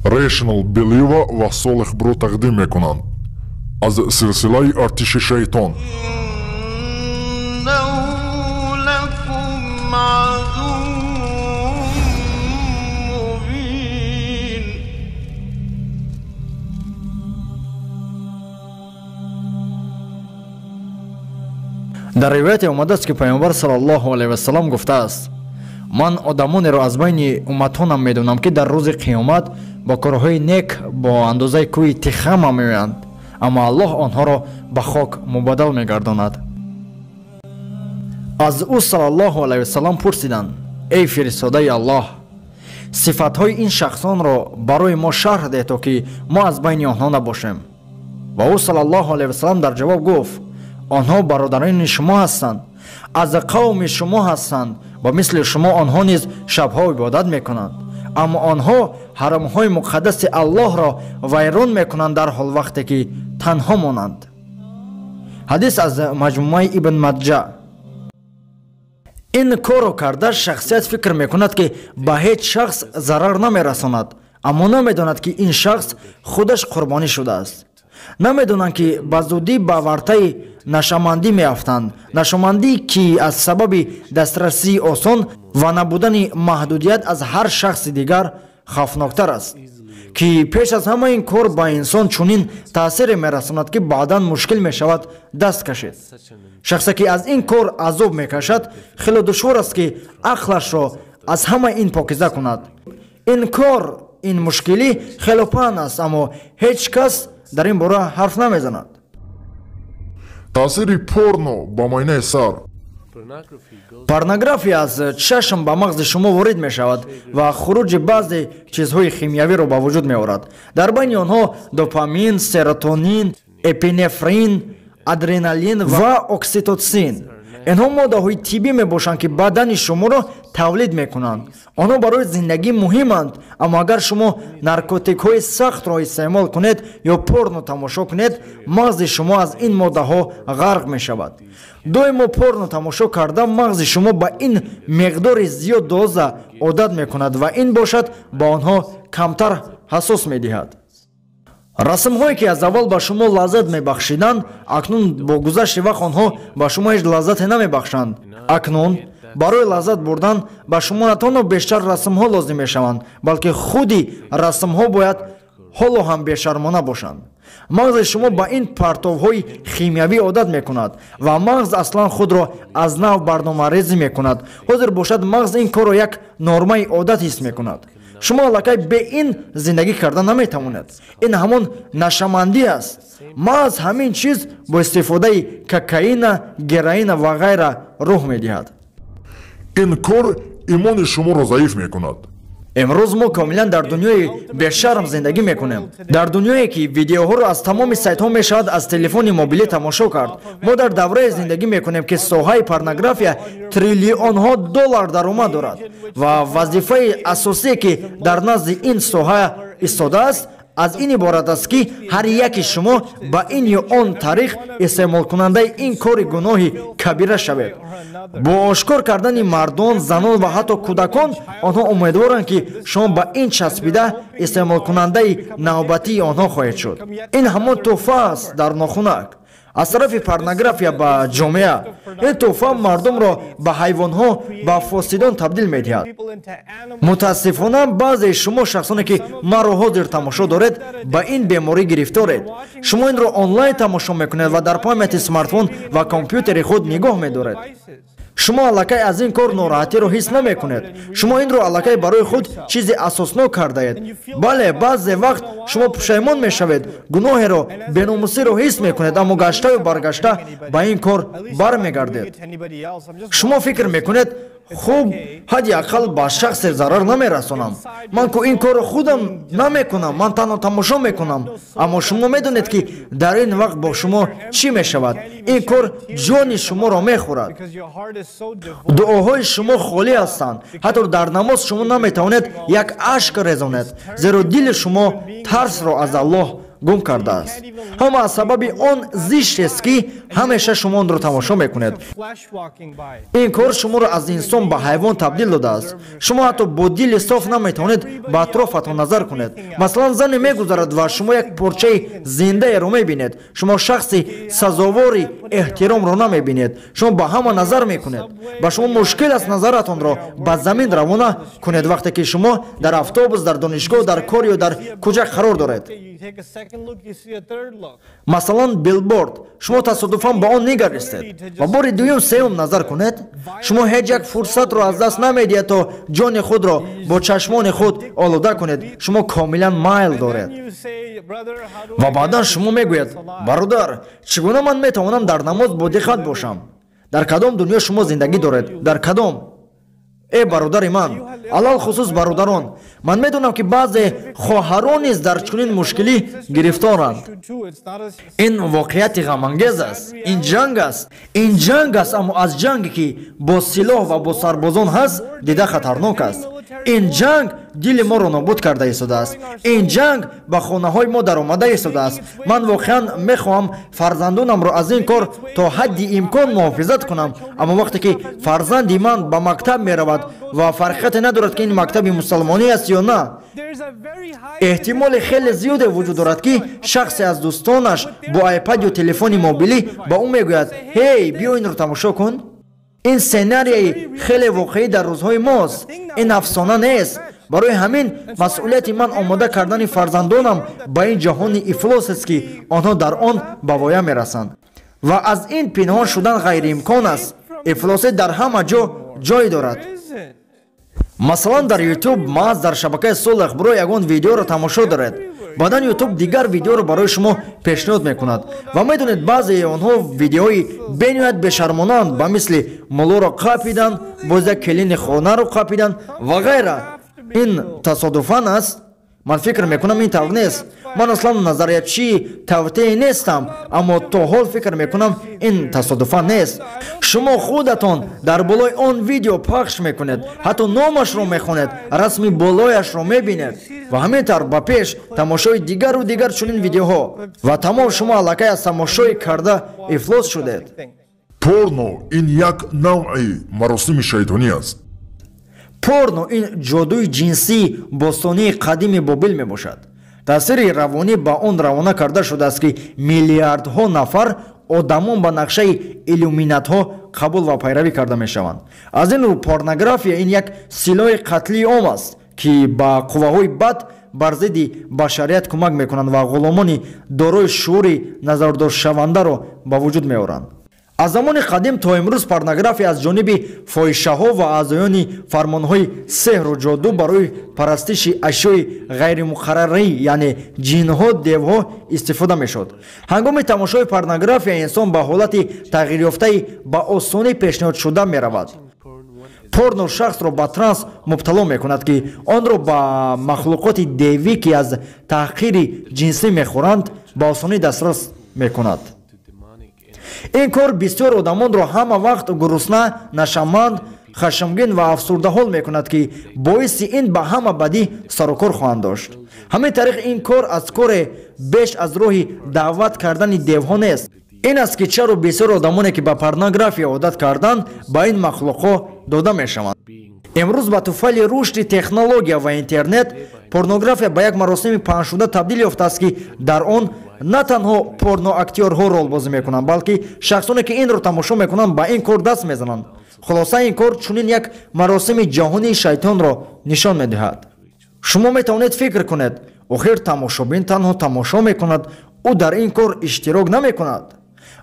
Rational Believer ва Солеҳ Бро тақдим мекунанд аз силсилаи Артиши Шайтон. Дар ривояте омадааст, ки Паёмбар саллаллоҳу алайҳи вассалам гуфтааст: ман одамонеро аз байни умматонам медонам, ки дар рӯзи қиёмат бо корҳои нек бо андозаи кӯҳи Тихама меоянд, аммо Аллоҳ онҳоро ба хок мубаддал мегардонад. Аз ӯ саллаллоҳу алайҳи вассалам пурсиданд: эй фиристодаи Аллоҳ, сифатҳои ин шахсонро барои мо шарҳ деҳ, то ки мо аз байни онҳо набошем. Ва ӯ саллаллоҳу алайҳи вассалам дар ҷавоб гуфт: онҳо бародарони шумо ҳастанд, аз қавми шумо ҳастанд ва мисли шумо онҳо низ шабҳо ибодат мекунанд, аммо онҳо ҳарамҳои муқаддаси Аллоҳро вайрон мекунанд дар ҳол вақте ки танҳо монанд. Ҳадис аз маҷмӯаи Ибн Маҷа. Ин корро карда шахсият фикр мекунад, ки ба ҳеҷ шахс зарар намерасонад, аммо намедонад, ки ин шахс худаш қурбонӣ шудааст. Намедонанд, ки ба зудӣ ба вартаи нашъамандӣ меафтанд, нашъамандӣ, ки аз сабаби дастрасии осон ва набудани маҳдудият аз ҳар шахси дигар хавфноктар аст, ки пеш аз ҳама ин кор ба инсон чунин таъсире мерасонад, ки баъдан мушкил мешавад даст кашид. Шахсе ки аз ин кор азоб мекашад, хеле душвор аст, ки ақлашро аз ҳама ин покиза кунад. Ин кор, ин мушкилӣ хеле паҳн аст, аммо ҳеҷ кас дар ин бора ҳарф намезанад. Таъсири порно ба майнаи сар. Порнография аз чашм ба мағзи шумо ворид мешавад ва хуруҷи баъзе чизҳои химиявиро ба вуҷуд меорад. Дар байни онҳо допамин, серотонин, эпинефрин, адреналин ва окситотсин. Инҳо моддаҳои тиббӣ мебошанд, ки бадани шуморо тавлид мекунанд. Онҳо барои зиндагӣ муҳиманд, аммо агар шумо наркотикҳои сахтро истеъмол кунед ё порно тамошо кунед, мағзи шумо аз ин моддаҳо ғарқ мешавад. Доимо порно тамошо карда мағзи шумо ба ин миқдори зиёд доза одат мекунад ва ин бошад ба онҳо камтар ҳассос медиҳад. Расмҳое, ки аз аввал ба шумо лаззат мебахшиданд, акнун бо гузашти вақт онҳо ба шумо ҳеҷ лаззате намебахшанд. Акнун барои лаззат бурдан ба шумо на танҳо бештар расмҳо лозим мешаванд, балки худи расмҳо бояд ҳоло ҳам бешармона бошанд. Мағзи шумо ба ин партовҳои химиявӣ одат мекунад ва мағз аслан худро аз нав барномарезӣ мекунад. Ҳозир бошад мағз ин корро як нормаи одат ҳис мекунад. Шумо аллакай бе ин зиндагӣ карда наметавонед. Ин ҳамон нашъамандӣ аст. Маҳз ҳамин чиз бо истифодаи кокаина, героина ва ғайра рӯҳ медиҳад. Ин кор имони шуморо заиф мекунад. Имрӯз мо комилан дар дунёи бешарм зиндагӣ мекунем. Дар дунёе, ки видеоҳоро аз тамоми сайтҳо мешавад аз телефони мобилӣ тамошо кард. Мо дар даврае зиндагӣ мекунем, ки соҳаи порнография триллионҳо доллар даромад дорад ва вазифаи асосие, ки дар назди ин соҳа истодааст, аз ин иборат аст, ки ҳар яки шумо ба ин ё он тариқ истеъмолкунандаи ин кори гуноҳи кабира шавед. Бо ошкор кардани мардон, занон ва ҳатто кӯдакон онҳо умедворанд, ки шумо ба ин часпида истеъмолкунандаи навбатии онҳо хоҳед шуд. Ин ҳамон тӯҳфа аст дар нохунак аз тарафи порнография ба ҷомеа. Ин тӯҳфа мардумро ба ҳайвонҳо, ба фосидон табдил медиҳад. Мутаассифона, баъзеи шумо шахсоне, ки маро ҳозир тамошо доред, ба ин беморӣ гирифторед. Шумо инро онлайн тамошо мекунед ва дар памяти смартфон ва компютери худ нигоҳ медоред. Шумо аллакай аз ин кор нороҳатиро ҳис намекунед. Шумо инро аллакай барои худ чизи асоснок кардаед. Бале, баъзе вақт шумо пушаймон мешавед, гуноҳеро, беномусиро ҳис мекунед, аммо гаштаю баргашта ба ин кор бармегардед. Шумо фикр мекунед: хуб, ҳадди ақал ба шахсе зарар намерасонам, ман ку ин корро худам намекунам, ман танҳо тамошо мекунам. Аммо шумо медонед, ки дар ин вақт бо шумо чӣ мешавад. Ин кор ҷони шуморо мехӯрад. Дуоҳои шумо холӣ ҳастанд. Ҳатто дар намоз шумо наметавонед як ашк резонед, зеро дили шумо тарсро аз Аллоҳ гум кардааст. Ҳама аз сабаби он зиштест, ки ҳамеша шумо онро тамошо мекунед. Ин кор шуморо аз инсон ба ҳайвон табдил додааст. Шумо ҳатто бо дили соф наметавонед ба атрофатон назар кунед. Масалан, зане мегузарад ва шумо як порчаи зиндаеро мебинед. Шумо шахси сазовори эҳтиромро намебинед. Шумо ба ҳама назар мекунед. Ба шумо мушкил аст назаратонро ба замин равона кунед вақте ки шумо дар автобус, дар донишгоҳ, дар кор ё дар куҷа қарор доред. Масалан, билборд. Шумо тасодуфан ба он нигаристед ва бори дуюм, сеюм назар кунед. Шумо ҳеҷ як фурсатро аз даст намедиҳед, то ҷони худро бо чашмони худ олуда кунед. Шумо комилан майл доред. Ва баъдан шумо мегӯед: бародар, чӣ гуна ман метавонам дар намоз бо диққат бошам? Дар кадом дунё шумо зиндагӣ доред? Дар кадом? Э бародари ман, алалхусус бародарон, ман медонам, ки баъзе хоҳарон низ дар чунин мушкилӣ гирифторанд. Ин воқеияти ғамангез аст. Ин ҷанг аст. Ин ҷанг аст, аммо аз ҷанге, ки бо силоҳ ва бо сарбозон ҳаст, дида хатарнок аст. Ин ҷанг дили моро нобуд карда истодааст. Ин ҷанг ба хонаҳои мо даромада истодааст. Ман воқеан мехоҳам фарзандонамро аз ин кор то ҳадди имкон муҳофизат кунам, аммо вақте ки фарзанди ман ба мактаб меравад ва фарқияте надорад, ки ин мактаби мусалмонӣ аст ё на, эҳтимоли хеле зиёде вуҷуд дорад, ки шахсе аз дӯстонаш бо айпад ё телефони мобилӣ ба ӯ мегӯяд: ҳей, биё инро тамошо кун. Ин сценарияи хеле воқеӣ дар рӯзҳои мост. Ин афсона нест. Барои ҳамин масъулияти ман омода кардани фарзандонам ба ин ҷаҳони ифлос аст, ки онҳо дар он ба воя мерасанд. Ва аз ин пинҳон шудан ғайриимкон аст. Ифлосӣ дар ҳама ҷо ҷой дорад. Масалан, дар YouTube маҳз дар шабакаи Солеҳ Бро ягон видеоро тамошо доред. Баъдан YouTube дигар видеоро барои шумо пешниҳод мекунад. Ва медонед, баъзеи онҳо видеои бениҳоят бешармонанд, ба мисли муллоро қапидан, боз як келини хонаро қапидан ва ғайра. Ин тасодуфан аст? Ман фикр мекунам, ин тавр нест. Ман аслан назариятчии тавтее нестам, аммо то ҳол фикр мекунам, ин тасодуфан нест. Шумо худатон дар болои он видео пахш мекунед, ҳатто номашро мехонед, расми болояшро мебинед ва ҳамин тавр ба пеш тамошои дигару дигар чунин видеоҳо, ва тамом, шумо аллакай аз тамошои карда ифлос шудед. Порно ин як навъи маросими шайтонӣ аст. Порно ин ҷодуи ҷинсии бостонии қадими Бобил мебошад. Таъсири равонӣ ба он равона карда шудааст, ки миллиардҳо нафар одамон ба нақшаи иллюминатҳо қабул ва пайравӣ карда мешаванд. Аз ин рӯ порнография ин як силоҳи қатли ом аст, ки ба қувваҳои бад бар зидди башарият кӯмак мекунанд ва ғуломони дорои шуури назардоштшавандаро ба вуҷуд меоранд. Аз замони қадим то имрӯз порнография аз ҷониби фоҳишаҳо ва аъзоёни фармонҳои сеҳру ҷоду барои парастиши ашёи ғайримуқаррарӣ, яъне ҷинҳо, девҳо истифода мешуд. Ҳангоми тамошои порнография инсон ба ҳолати тағйирёфтаи ба осонӣ пешниҳодшуда меравад. Порно шахсро ба транс мубтало мекунад, ки онро ба махлуқоти девӣ, ки аз таҳқири ҷинсӣ мехӯранд, ба осонӣ дастрас мекунад. Ин кор бисёр одамонро ҳама вақт гурусна, нашаманд, хашмгин ва афсурдаҳол мекунад, ки боиси ин ба ҳама бадӣ сарукор хоҳанд дошт. Ҳамин тариқ ин кор аз коре беш аз роҳи даъват кардани девҳо нест. Ин аст, ки чаро бисёр одамоне, ки ба порнография одат карданд, ба ин махлуқҳо дода мешаванд. Имрӯз ба туфайли рушди технология ва интернет порнография ба як маросими паҳншуда табдил ёфтааст, ки дар он на танҳо порноактёрҳо ролбозӣ мекунанд, балки шахсоне, ки инро тамошо мекунанд, ба ин кор даст мезананд. Хулоса, ин кор чунин як маросими ҷаҳонии шайтонро нишон медиҳад. Шумо метавонед фикр кунед: охир тамошобин танҳо тамошо мекунад, ӯ дар ин кор иштирок намекунад.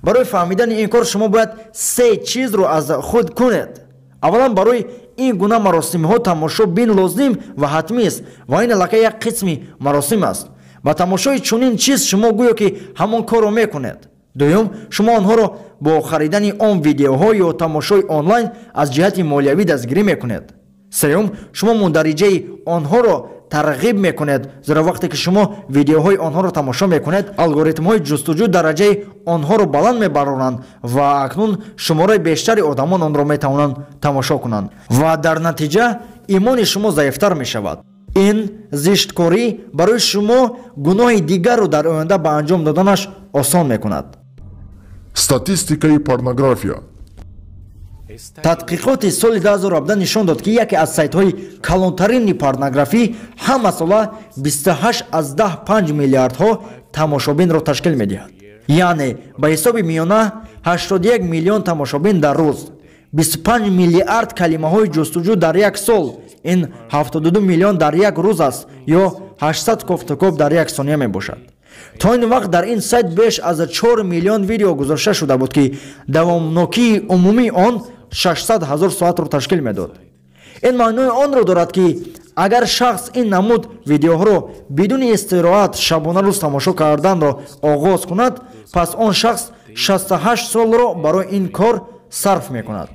Барои фаҳмидани ин кор шумо бояд се чизро аз худ кунед. Аввалан, барои ин гуна маросимҳо тамошобин лозим ва ҳатмист, ва ин аллакай як қисми маросим аст. Ба тамошои чунин чиз шумо гӯё ки ҳамон корро мекунед. Дуюм, шумо онҳоро бо харидани он видеоҳо ё тамошои онлайн аз ҷиҳати молиявӣ дастгирӣ мекунед. Сеюм, шумо мундариҷаи онҳоро тарғиб мекунед, зеро вақте ки шумо видеоҳои онҳоро тамошо мекунед, алгоритмҳои ҷустуҷӯ дараҷаи онҳоро баланд мебароранд ва акнун шумораи бештари одамон онро метавонанд тамошо кунанд, ва дар натиҷа имони шумо заифтар мешавад. Ин зишткорӣ барои шумо гуноҳи дигарро дар оянда ба анҷом доданаш осон мекунад. Статистикаи порнография. Тадқиқоти соли 2017 нишон дод, ки яке аз сайтҳои калонтарини порнографӣ ҳамасола 28,5 миллиардҳо тамошобинро ташкил медиҳад. Яъне ба ҳисоби миёна 81 миллион тамошобин дар рӯз, 25 миллиард калимаҳои ҷустуҷӯ дар як сол, ин 72 миллион дар як рӯз аст ё 800 кофтукоб дар як сония мебошад. То ин вақт дар ин сайт беш аз 4 миллион видео гузошта шуда буд, ки давомнокии умумии он 600 ҳазор соатро ташкил медод. Ин маънои онро дорад, ки агар шахс ин намуд видеоҳоро бидуни истироҳат шабона рӯз тамошо карданро оғоз кунад, пас он шахс 68 солро барои ин кор сарф мекунад.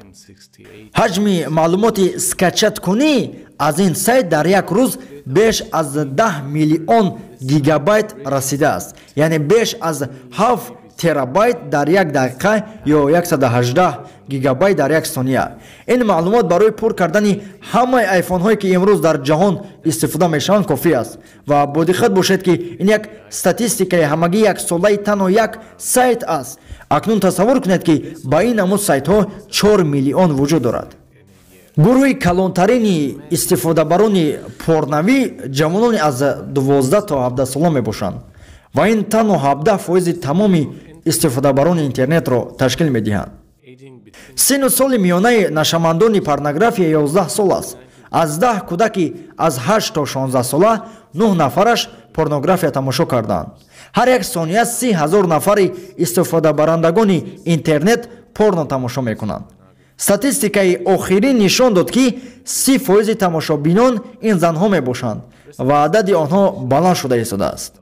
Ҳаҷми маълумоти скачаткунӣ аз ин сайт дар як рӯз беш аз 10 миллион гигабайт расидааст, яъне беш аз 7 терабайт дар як дақиқа ё 118 гигабайт дар як сония. Ин маълумот барои пур кардани ҳамаи айфонҳое, ки имрӯз дар ҷаҳон истифода мешаванд, кофӣ аст. Ва бодиққат бошед, ки ин як статистикаи ҳамагӣ яксолаи танҳо як сайт аст. Акнун тасаввур кунед, ки ба ин намуд сайтҳо 4 миллион вуҷуд дорад. Гурӯҳи калонтарини истифодабарони порнавӣ ҷавонони аз 12 то 17 сола мебошанд ва ин танҳо 17% тамоми истифодабарони интернетро ташкил медиҳанд. Синну соли миёнаи нашъамандони порнография 11 сол аст. Аз 10 кӯдаки аз 8 то 16 сола 9 нафараш порнография тамошо карданд. Ҳар як сония 30 ҳазор нафари истифодабарандагони интернет порно тамошо мекунанд. Статистикаи охирин нишон дод, ки 30% тамошобинон ин занҳо мебошанд ва адади онҳо баланд шуда истодааст.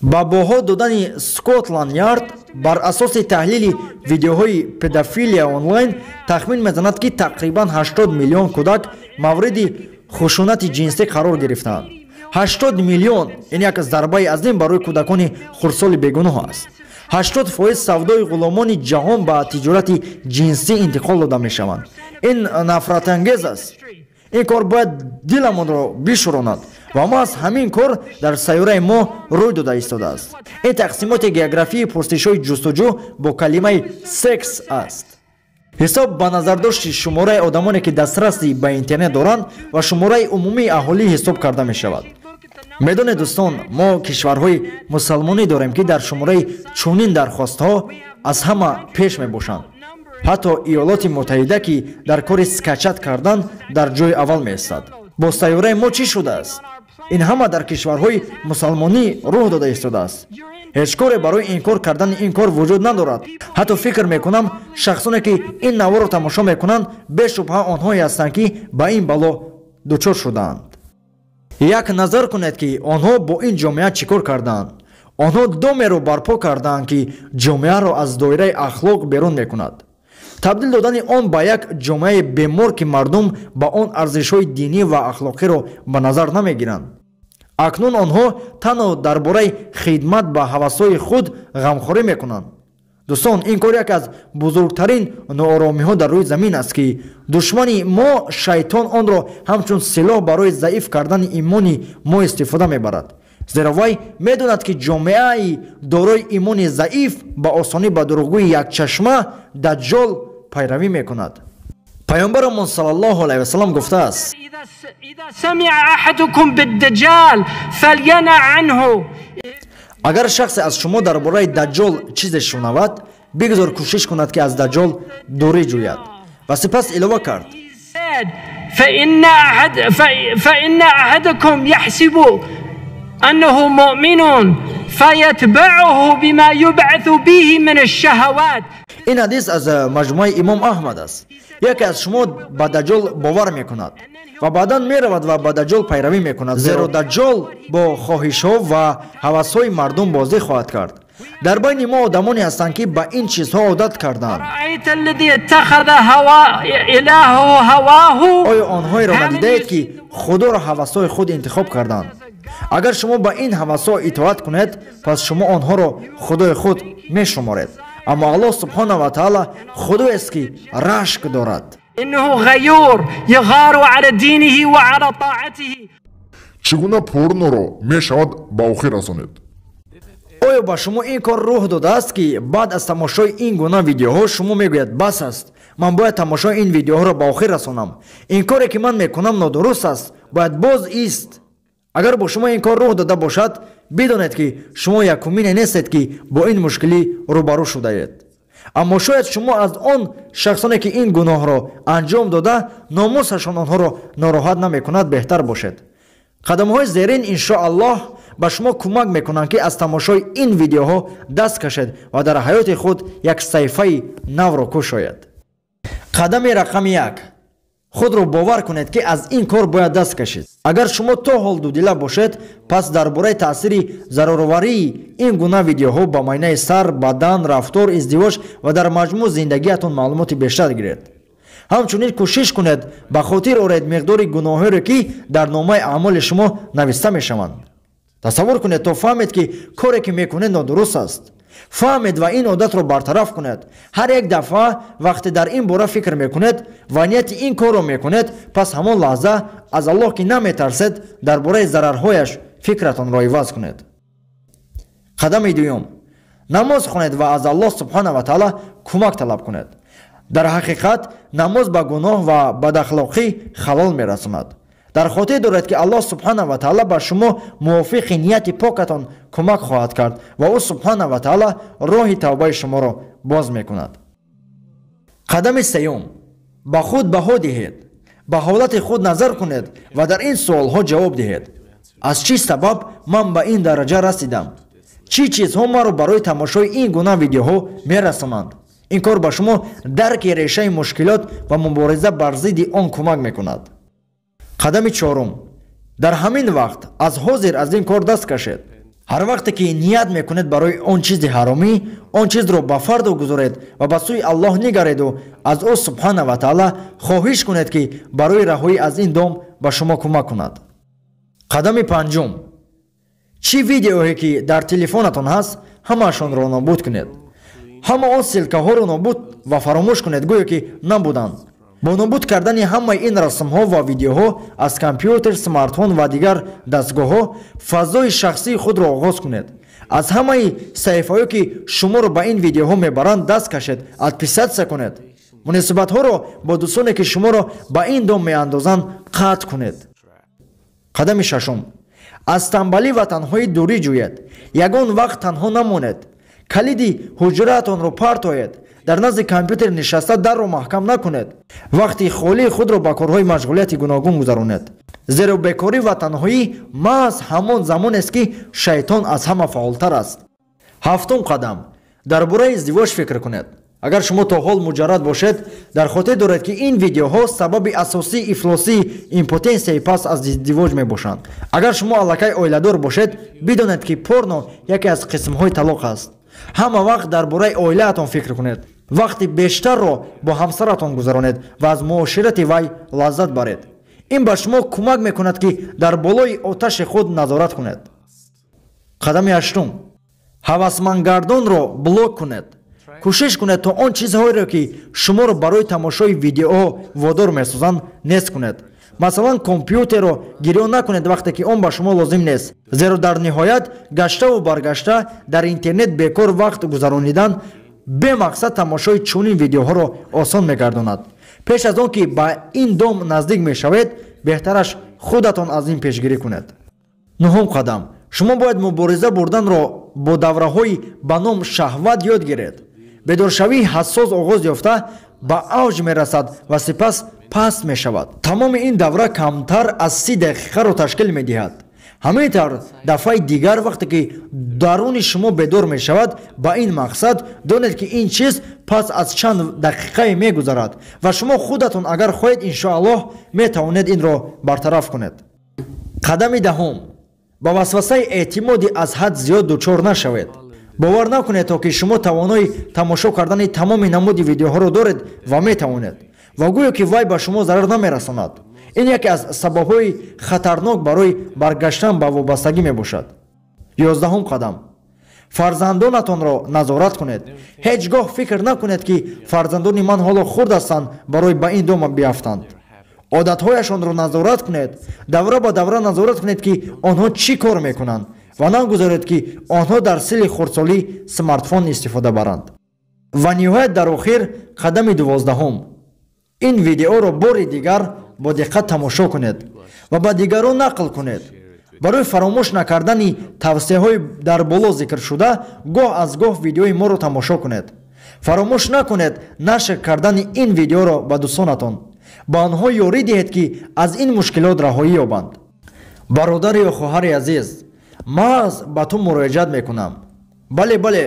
Ба баҳо додани Скотланд Ярд бар асоси таҳлили видеоҳои педофилия онлайн тахмин мезанад, ки тақрибан 80 миллион кӯдак мавриди хушунати ҷинсӣ қарор гирифтаанд. 80 миллион ин як зарбаи азим барои кӯдакони хурдсоли бегуноҳ аст. 80% савдои ғуломони ҷаҳон ба тиҷорати ҷинсӣ интиқол дода мешаванд. Ин нафратангез аст. Ин кор бояд диламонро бишӯронад ва маҳз ҳамин кор дар сайёраи мо рӯй дода истодааст. Ин тақсимоти географии пурсишҳои ҷустуҷӯ бо калимаи секс аст. Ҳисоб ба назардошти шумораи одамоне, ки дастрасӣ ба интернет доранд, ва шумораи умумии аҳолӣ ҳисоб карда мешавад. Медонед, дӯстон, мо кишварҳои мусалмонӣ дорем, ки дар шумораи чунин дархостҳо аз ҳама пеш мебошанд. Ҳатто Иёлоти Муттаҳида, ки дар кори скачать кардан дар ҷои аввал меистад. Бо сайёраи мо чӣ шудааст? Ин ҳама дар кишварҳои мусалмонӣ рӯҳ дода истодааст. Ҳеҷ коре барои инкор кардани ин кор вуҷуд надорад. Ҳатто фикр мекунам, шахсоне, ки ин наворро тамошо мекунанд, бешубҳа онҳое ҳастанд, ки ба ин бало дучор шудаанд. Як назар кунед, ки онҳо бо ин ҷомеа чӣ кор кардаанд. Онҳо домеро барпо кардаанд, ки ҷомеаро аз доираи ахлоқ берун мекунад. Табдил додани он ба як ҷомеаи бемор, ки мардум ба он арзишҳои динӣ ва ахлоқиро ба назар намегиранд. Акнун онҳо танҳо дар бораи хидмат ба ҳавасҳои худ ғамхорӣ мекунанд. Дӯстон, ин кор яке аз бузургтарин нооромиҳо дар рӯи замин аст, ки душмани мо шайтон онро ҳамчун силоҳ барои заиф кардани имони мо истифода мебарад. Зеро вай медонад, ки ҷомеаи дорои имони заиф ба осонӣ ба дурӯғгӯи якчашма Даҷҷол пайравӣ мекунад. Паёмбарамон саллаллоҳу алайҳи васаллам гуфтааст: агар шахсе аз шумо дар бораи Даҷҷол чизе шунавад, бигзор кӯшиш кунад, ки аз Даҷҷол дурӣ ҷӯяд. Ва сипас илова кард: فإن أحدكم يحسب أنه مؤمن فيتبعه بما يبعث به من الشهوات. Ин ҳадис аз маҷмӯаи Имом Аҳмад аст. Яке аз шумо ба Даҷҷол бовар мекунад ва баъдан меравад ва ба Даҷҷол пайравӣ мекунад, зеро Даҷҷол бо хоҳишҳо ва ҳавасҳои мардум бозӣ хоҳад кард. Дар байни мо одамоне ҳастанд, ки ба ин чизҳо одат кардаанд. Оё онҳоеро надидаед, ки Худоро ҳавасҳои худ интихоб карданд? Агар шумо ба ин ҳавасҳо итоат кунед, пас шумо онҳоро Худои худ мешуморед. Аммо Аллоҳ субҳонаҳу ва таала Худоест, ки рашк дорад. إنه غيور يغار على دينه وعلى طاعته. Чӣ гуна порноро мешавад ба охир расонед? Оё ба шумо ин кор рӯҳ додааст, ки баъд аз тамошои ин гуна видеоҳо шумо мегӯяд: бас аст, ман бояд тамошои ин видеоҳоро ба охир расонам, ин коре ки ман мекунам нодуруст аст, бояд боз ист? Агар бо шумо ин кор рӯҳ дода бошад, бидонед, ки шумо якумине нестед, ки бо ин мушкилӣ рӯбарӯ шудаед. Аммо шояд шумо аз он шахсоне, ки ин гуноҳро анҷом дода, номусашон онҳоро нороҳат намекунад, беҳтар бошед. Қадамҳои зерин иншоаллоҳ ба шумо кӯмак мекунанд, ки аз тамошои ин видеоҳо даст кашед ва дар ҳаёти худ як саҳифаи навро кушоед. Қадами рақами 1: худро бовар кунед, ки аз ин кор бояд даст кашед. Агар шумо то ҳол дудила бошед, пас дар бораи таъсири заруроварии ин гуна видеоҳо ба майнаи сар, бадан, рафтор, издивоҷ ва дар маҷмӯъ зиндагиатон маълумоти бештар гиред. Ҳамчунин кӯшиш кунед ба хотир оред миқдори гуноҳҳоеро, ки дар номаи аъмоли шумо нависта мешаванд. Тасаввур кунед то фаҳмед, ки коре ки мекунед, нодуруст аст. Фаҳмед ва ин одатро бартараф кунед. Ҳар як дафъа вақте дар ин бора фикр мекунед ва нияти ин корро мекунед, пас ҳамон лаҳза аз Аллоҳ, ки наметарсед, дар бораи зарарҳояш фикратонро иваз кунед. Қадами дуюм: намоз хонед ва аз Аллоҳ субҳана ва таала кӯмак талаб кунед. Дар ҳақиқат намоз ба гуноҳ ва бадахлоқӣ халол мерасонад. Дар хотир доред, ки Аллоҳ субҳана ва таала ба шумо мувофиқи нияти покатон кӯмак хоҳад кард ва ӯ субҳана ва таала роҳи тавбаи шуморо боз мекунад. Қадами сеюм: ба худ баҳо диҳед. Ба ҳолати худ назар кунед ва дар ин суолҳо ҷавоб диҳед: аз чӣ сабаб ман ба ин дараҷа расидам? Чӣ чизҳо маро барои тамошои ин гуна видеоҳо мерасонанд? Ин кор ба шумо дарки решаи мушкилот ва мубориза бар зидди он кӯмак мекунад. Қадами чорум: дар ҳамин вақт аз ҳозир аз ин кор даст кашед. Ҳар вақте ки ният мекунед барои он чизи ҳаромӣ, он чизро ба фардо гузоред ва ба сӯи Аллоҳ нигареду аз ӯ субҳана ва таала хоҳиш кунед, ки барои раҳоӣ аз ин дом ба шумо кӯмак кунад. Қадами панҷум: чӣ видеое ки дар телефонатон ҳаст, ҳамаашонро нобуд кунед. Ҳама он ссылкаҳоро нобуд ва фаромӯш кунед, гӯё ки набуданд. Бо нобуд кардани ҳамаи ин расмҳо ва видеоҳо аз компютер, смартфон ва дигар дастгоҳҳо фазои шахсии худро оғоз кунед. Аз ҳамаи саҳифаҳое, ки шуморо ба ин видеоҳо мебаранд, даст кашед, отписаться кунед. Муносибатҳоро бо дӯстоне, ки шуморо ба ин дом меандозанд, қатъ кунед. Қадами шашум: аз танбалӣ ва танҳоӣ дурӣ ҷӯед. Ягон вақт танҳо намонед. Калиди ҳуҷраатонро партоед. Дар назди компютер нишаста дарро маҳкам накунед. Вақти холии худро ба корҳои машғулияти гуногун гузаронед, зеро бекорӣ ва танҳоӣ маҳз ҳамон замонест, ки шайтон аз ҳама фаъолтар аст. Ҳафтум қадам: дар бораи издивоҷ фикр кунед. Агар шумо то ҳол муҷаррад бошед, дар хотир доред, ки ин видеоҳо сабаби асосии ифлосии импотенсияи пас аз издивоҷ мебошанд. Агар шумо аллакай оиладор бошед, бидонед, ки порно яке аз қисмҳои талоқ аст. Ҳама вақт дар бораи оилаатон фикр кунед. Вақти бештарро бо ҳамсаратон гузаронед ва аз муоширати вай лаззат баред. Ин ба шумо кӯмак мекунад, ки дар болои оташи худ назорат кунед. Қадами ҳаштум: ҳавасмандгардонро блок кунед. Кӯшиш кунед то он чизҳоеро, ки шуморо барои тамошои видеоҳо водор месозанд, нест кунед. Масалан, компютерро гирён накунед, вақте ки он ба шумо лозим нест, зеро дар ниҳоят гаштаву баргашта дар интернет бекор вақт гузаронидан бемақсад тамошои чунин видеоҳоро осон мегардонад. Пеш аз он ки ба ин дом наздик мешавед, беҳтараш худатон аз ин пешгирӣ кунед. Нуҳум қадам: шумо бояд мубориза бурданро бо давраҳои ба ном шаҳват ёд гиред. Бедоршавии ҳассос оғоз ёфта, ба авҷ мерасад ва сипас паст мешавад. Тамоми ин давра камтар аз 30 дақиқаро ташкил медиҳад. Ҳамин тавр, дафъаи дигар вақте ки даруни шумо бедор мешавад ба ин мақсад, донед, ки ин чиз пас аз чанд дақиқае мегузарад ва шумо худатон, агар хоҳед, иншоаллоҳ метавонед инро бартараф кунед. Қадами даҳум: ба васвасаи эътимоди аз ҳад зиёд дучор нашавед. Бовар накунед, то ки шумо тавонои тамошо кардани тамоми намуди видеоҳоро доред ва метавонед, ва гӯё ки вай ба шумо зарар намерасонад. Ин яке аз сабабҳои хатарнок барои баргаштан ба вобастагӣ мебошад. 11-ум қадам: Фарзандонатонро назорат кунед. Ҳеҷ гоҳ фикр накунед, ки фарзандони ман ҳоло хурд ҳастанд барои ба ин дом биафтанд. Одатҳояшонро назорат кунед. Давра ба давра назорат кунед, ки онҳо чӣ кор мекунанд, ва нагузоред, ки онҳо дар силли хурдсолӣ смартфон истифода баранд. Ва ниҳоят дар охир қадами 12-ҳум. Ин видеоро бори дигар бо диққат тамошо кунед ва ба дигарон нақл кунед. Барои фаромӯш накардани тавсияҳои дар боло зикршуда гоҳ аз гоҳ видеои моро тамошо кунед. Фаромӯш накунед нашр кардани ин видеоро ба дӯстонатон. Ба онҳо ёрӣ диҳед, ки аз ин мушкилот раҳоӣ ёбанд. Бародар ё хоҳари азиз, маҳз ба ту муроҷиат мекунам. Бале, бале,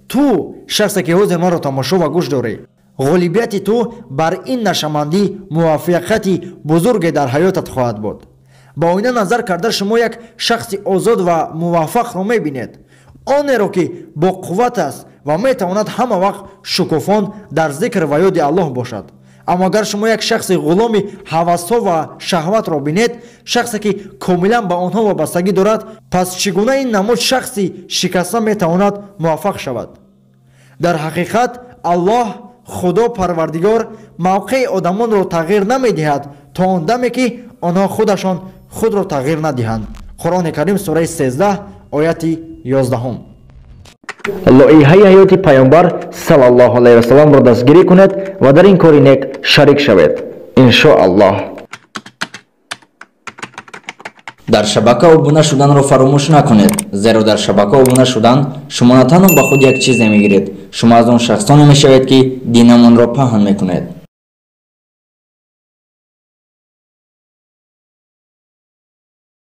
ту шахсе ки ҳозир маро тамошо ва гӯш дорӣ. Ғолибияти ту бар ин нашамандӣ муваффақияти бузурге дар ҳаётат хоҳад буд. Ба оина назар карда шумо як шахси озод ва муваффақро мебинед, онеро ки бо қувват аст ва метавонад ҳама вақт шукуфон дар зикр ва ёди Аллоҳ бошад. Аммо агар шумо як шахси ғуломи ҳавасҳо ва шаҳватро бинед, шахсе ки комилан ба онҳо вобастагӣ дорад, пас чӣ гуна ин намуд шахси шикаста метавонад муваффақ шавад? Дар ҳақиқат Аллоҳ Худо Парвардигор мавқеи одамонро тағйир намедиҳад то он даме ки онҳо худашон худро тағйир надиҳанд. Қуръони Карим, сураи 13, ояти 11. Лоиҳаи ҳаёти Пайғамбар саллаллоҳу алайҳи васалламро дастгирӣ кунед ва дар ин кори нек шарик шавед, иншоаллоҳ. Дар шабака обуна шуданро фаромӯш накунед, зеро дар шабака обуна шудан шумо на танҳо ба худ як чизе мегиред, шумо аз он шахсоне мешавед, ки динамонро паҳн мекунед.